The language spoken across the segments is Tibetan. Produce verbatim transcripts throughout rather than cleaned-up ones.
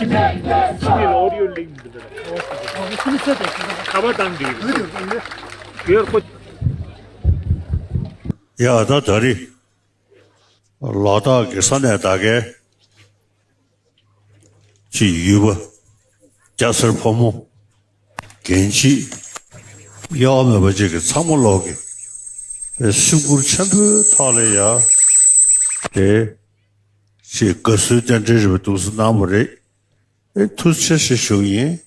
ཕྱི་མི་ཕྱི་མི་ལ་ཨོ་ཌི་ཡོ་ལིང་གི་འདུག་ཁ་པ་བཏང་འདི་ཡོད་ཁོ། ཡ་ད་ད་རེས་ལ་དྭགས་ཀྱི་ས་གནས་དག་གའི་ཅི་ཡུལ་པ། སྐྱ་སེར་ཕོ་མོ། རྒན་བྱིས། གཡོ་བ་མེད་པ་ཅིག་གི་ཚང་མ་ལོག་གི་སེམས་ཁུར་ཆེན་པོའི་ཐོག་ལ་ཡ་དེ་ཅིག་དགའ་བསུའི་རྟེན་འབྲེལ་རེ་བ་འདུག་སེ་གནང་བ་རེད། ཨེ་ཐུགས་རྗེ་ཆེ་ཞེས་ཞུ་གི་ཡིན།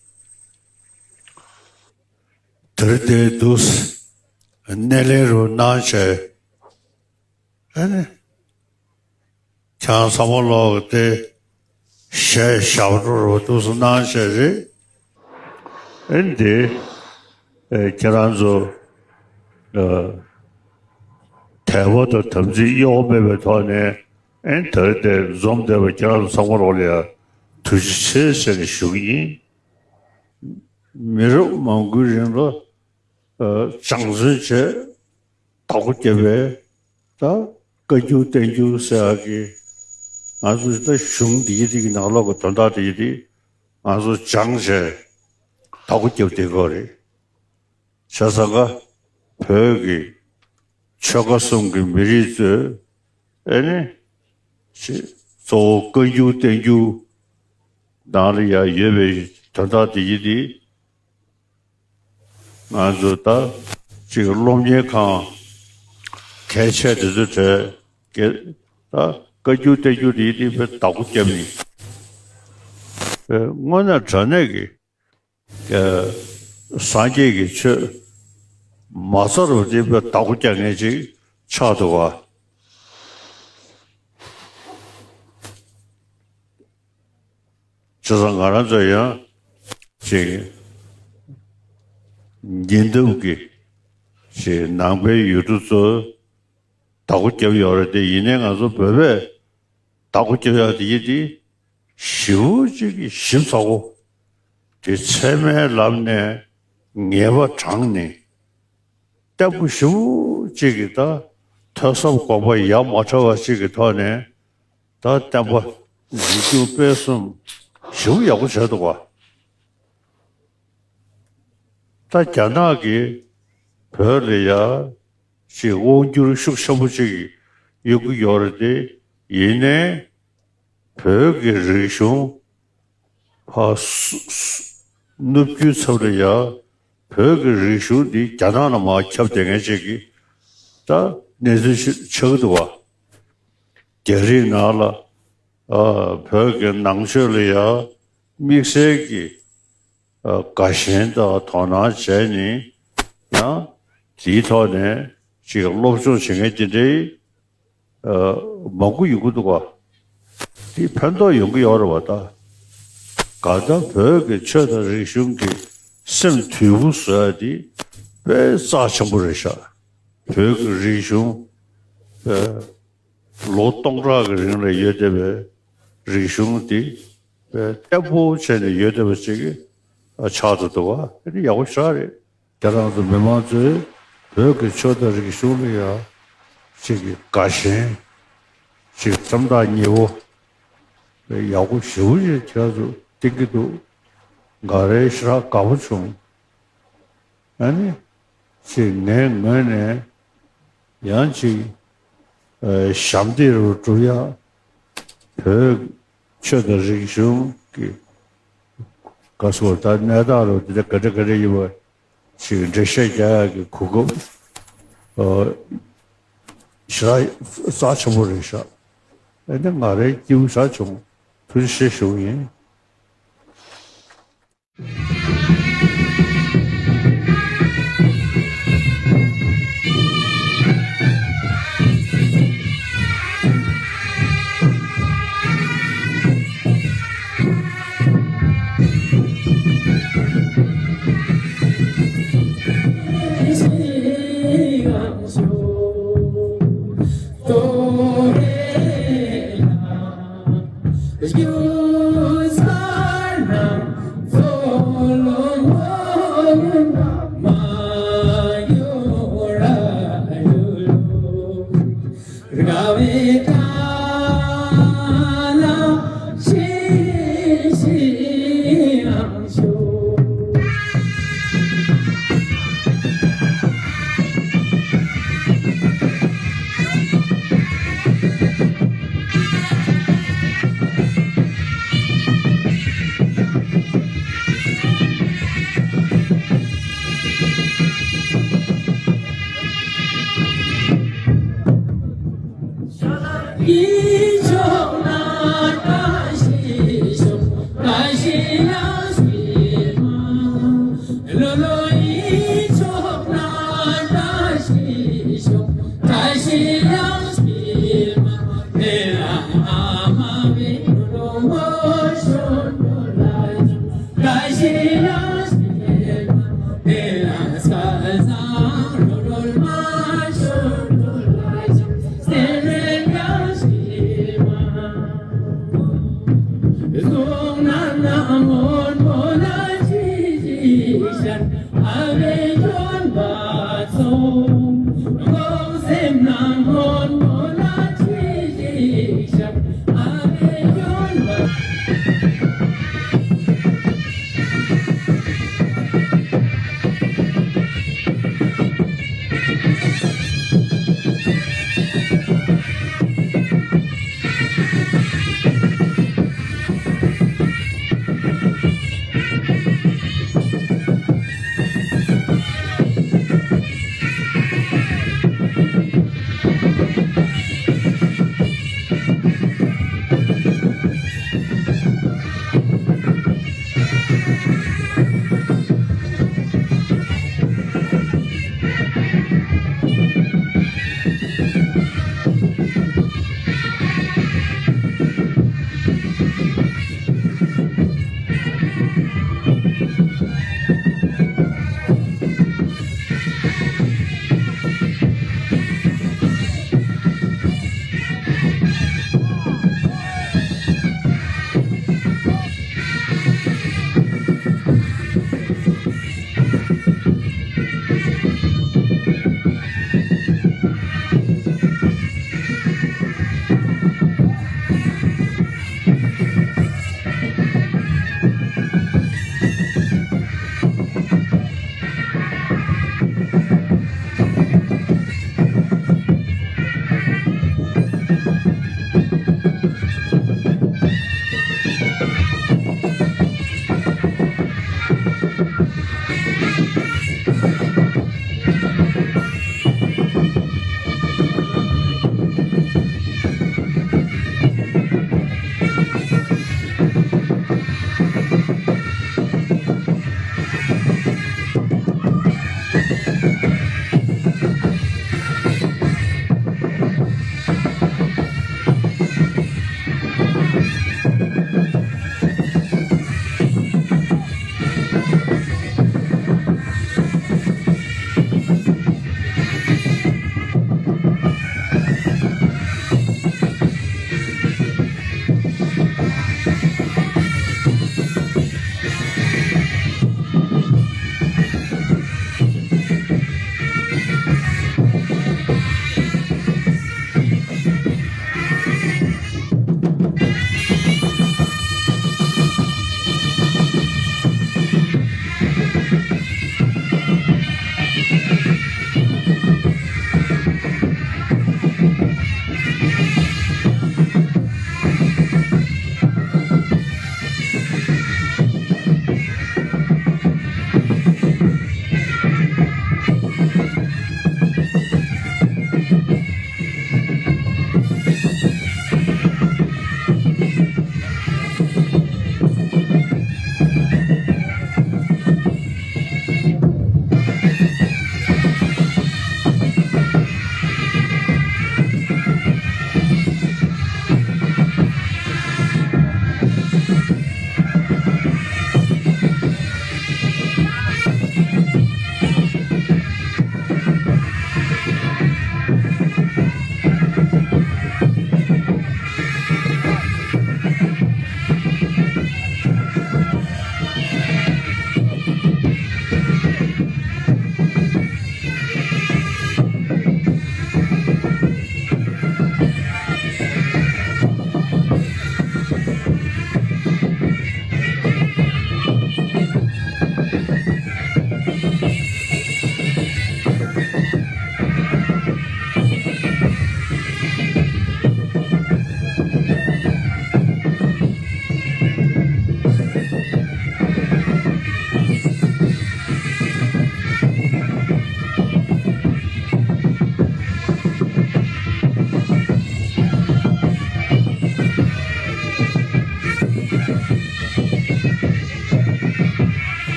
དེར་དེ་འདུག་སེ་སྣེ་ལེན་རུ་གནང་བྱས། ཨ་ནི། ཁྱེད་རང་ཚང་མ་ལོག་སྟེ་གཞས་ཞབས་བྲོ་རུ་འདུག་སེ་གནང་བྱས་རེད། ཨ་ནི་དེ་ཨེ་ཁྱེད་རང་ཚོ་ཨ་དད་པ་དང་དམ་ཚིག་གཡོ་བ་མེད་པའི་ཐོག་ནས་ཨ་ནི་དེར་དེ་འཛོམས་བསྡད་པ་ཁྱེད་རང་ཚོ་ཚང་མ་ལོག་ལ་ཡ་ཐུགས་རྗེ་ཆེ་ཟེར་ནས་ཞུ་གི་ཡིན། མི་རབས་མང་པོའི་རིང་ལ་ཨ་སྦྱང་བརྩོན་བྱས་བདག་པོ་བརྒྱབ་པའི་ད་བཀའ་འགྱུར་བསྟན་འགྱུར་ཟེར་ཡག་གི་ང་ཚོ་ད་གཞུང་འདི་ཡི་འདི་གི་ནང་ལོགས་ཀྱི་དོན་དག་འདི་ཡི་འདི་ང་ཚོ་སྦྱངས་བྱས་བདག་པོ་བརྒྱབ་བསྡད་ཀྱི་ཡོད་རེད། བྱས་ཙང་ཀ་བོད་ཀྱི་ཆོལ་ཁ་གསུམ་གྱི་མི་རིགས་ཚོས་ཨེ་ནི་ཅི་གཙོ་བོ་བཀའ་འགྱུར་བསྟན་འགྱུར་ནང་ལ་ཡང་ཡོད་པའི་དོན་དག་འདི་ཡི་འདི། ང་ཚོ་ད་ཅིག་སློབ་གཉེར་ཁང་གལ་ཆེ་དེ་ཚོའི་གྲས་ཀྱི་ད་བཀའ་འགྱུར་བསྟན་འགྱུར་དེའི་སྟེང་དཔེ་བདག་པོ་བརྒྱབ་ནས་དངོས་གནས་དྲང་གནས་ཀྱི་སངས་རྒྱས་ཀྱི་ཆོས་མ་རྩ་རུ་དེ་དཔེ་བདག་པོ་རྒྱག་མཁན་ཅིག་ཆགས་འདུག་བ། བྱས་ཙང་ང་རང་ཚོ་ཡང་ཅིག་ཉེ་འདབས་ཀྱི་ཅིག་ནང་པའི་ཡུལ་གྲུ་ཚོ་བདག་པོ་བརྒྱབ་ཡོད་རེད་དེ། ཡིན་ནའི་ང་ཚོ་བོད་པས་བདག་པོ་བརྒྱབ་ཡག་དེ་ཡིན་དེ་ཞེ་པོ་ཅིག་གི་ཞིབ་ཚགས་པོ་དེ་ཚད་མའི་ལམ་ནས་ངེས་པ་དྲངས་ནས། བརྟན་པོ་ཞེ་པོ་ཅིག་གིས་ད་ཐོས་བསམ་སྒོམ་པ་ཡ་མ་བྲལ་བ་ཅིག་གི་ཐོག་ནས་ད་བསྟན་པ་འཛིན་སྐྱོང་སྤེལ་གསུམ་ཞེ་པོ་ཡག་པོ་བྱས་འདུག་བ། ད་རྒྱ་ནག་གིས་བོད་ལ་ཡ་ཅིག་དབང་སྒྱུར་ཤུགས་ཆེན་པོ་ཅིག་ཡོད་ཀྱི་ཡོད་རེད་དེ། ཡིན་ནའི་བོད་ཀྱི་རིག་གཞུང་ཕར་སུ་སུ་ནུབ་རྒྱུད་ཚབ་ལ་ཡ་བོད་ཀྱི་རིག་གཞུང་འདི་རྒྱ་ནག་ལ་མར་ཁྱབ་བསྡད་མཁན་ཅིག་གི་ད་གནས་ཚུལ་ཞིག་ཆགས་ཀྱི་འདུག་བ། རྒྱ་རིགས་ནང་ལ་ཨ་བོད་ཀྱི་ནང་ཆོས་ལ་ཡ་དམིགས་བསལ་གྱི་ཨ་དགའ་ཞེན་དང་དོ་སྣང་བྱས་ནས་ཡང་དེའི་ཐོག་ནས་ཅིག་སློབ་སྦྱོང་བྱེད་མཁན་དེ་འདྲའི་ཨ་མང་པོ་ཡོང་གི་འདུག་བ། དེ་ཕན་ཐོགས་ཡོང་གི་ཡོད་རེད་བ་ད། གང་ལྟར་བོད་ཀྱི་ཆོས་དང་རིག་གཞུང་གི་སེམས་དུལ་པོ་བཟོ་ཡ་དེ་དཔེ་རྩ་ཆེན་པོ་རེད་ཤག་བོད་ཀྱི་རིག་གཞུང་ཨ་ལོ་སྟོང་ཕྲག་གི་རིང་ལ་ཡོད་བསྡད་པའི་རིག་གཞུང་དེ་དཔེ་བརྟན་པོ་བྱས་ནས་ཡོད་བསྡད་པ་ཅིག་ཨ་ཆགས་འདུག་འདུག་བ། དེ་ནི་ཡག་པོ་ཞེ་དྲག་རེད། དེ་རང་ཚོ་མི་མང་ཚོས་བོད་ཀྱི་ཆོས་དང་རིག་གཞུང་ལ་ཡང་ཅིག་གི་དགའ་ཞེན་ཅིག་སེམས་ཐག་ཉེ་བོ་ཡག་པོ་ཞེ་པོ་ཅིག་ཁྱེད་རང་ཚོ་བསྟན་གྱི་འདུག་ང་རང་ཞེ་དྲག་དགའ་པོ་བྱུང་། ཨ་ནི་ཅིག་ངའི་ངོས་ནས་ཡང་ཅིག་ཨ་ཞབས་འདེགས་རུ་སྒྲུབ་ཡ་བོད་ ཆོས་དང་རིག་གཞུང་གི་ག་སོགས་ད་གནས་སྟངས་རུ་དེ་འདྲ་ག་འདྲ་ག་འདྲ་ཡིན་པ་ཞིག་འགྲེལ་བཤད་རྒྱག་ཡག་གི་གོ་སྐབས་ཨ་ཞེ་དྲག་རྩ་ཆེན་པོ་རེད་ཤག་ཨ་ནི་ང་རའི་སྐྱིད་པོ་ཞེ་དྲག་བྱུང་། ཐུགས་རྗེ་ཆེ་ཞུ་གི་ཡིན།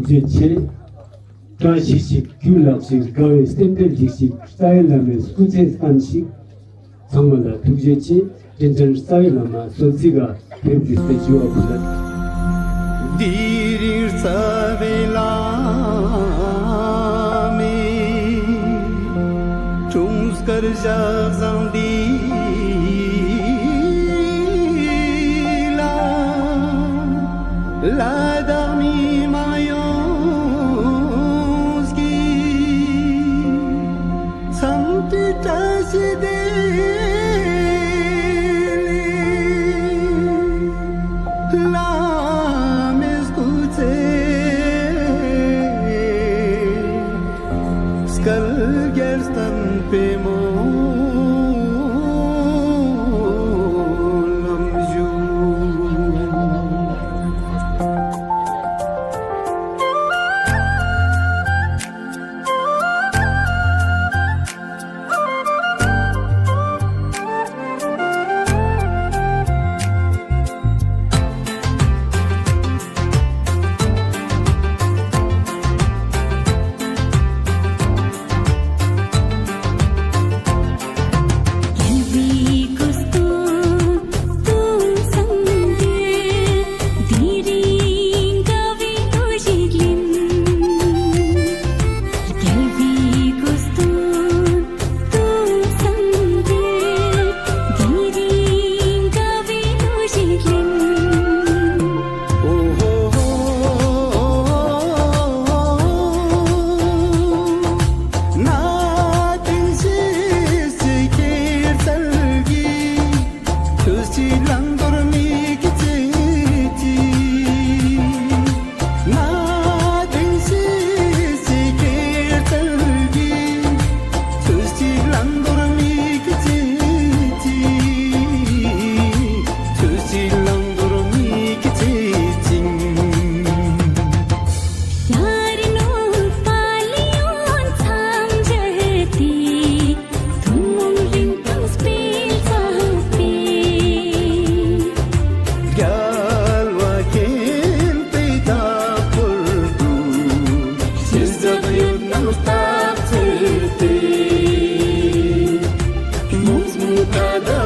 ཆེ། བཀྲ་ཤིས་ཤིག་རྒྱུ་ལགས་ཤིག་དགའ་བའི་སེམས་པའི་འཇིགས་ཤིག་རྩ་བའི་བླ་མའི་སྐུ་ཚེ་བརྟན་ཞིག་ཚང་མ་ལ་ཐུགས་རྗེ་ཆེ། དྲིན་ཅན་རྩ་བའི་བླ་མ་གསོལ་ཚིགས་ལ་ཕེབས་དུས་སུ་ཞུ་བ་ཕུལ། འདི་རིང་རྩ་བའི་བླ་མའི་འཁྲུངས་སྐར་ཞག་བཟང་འདི་ལ་ལ་དྭགས་མི་མང་ཡོངས་ཀྱིས་འཚམས་འདྲི་བཀྲ་ཤིས་བདེ་ལེགས། བླ་མའི་སྐུ་ཚེ་བསྐལ་བརྒྱར་བརྟན་པའི་སྨོན་ལམ་ཞུ། ཐུན་མོང་རིན་ཐང་སྤེལ་ཚར་བས། རྒྱལ་བ་མཁྱེན་པའི་བདག་པོར་འདུད། ཞི་འཇམ་ཡུལ་རྣམས་སྟག་འཚེར་ཏེ། མུ་མུ་ད་ད་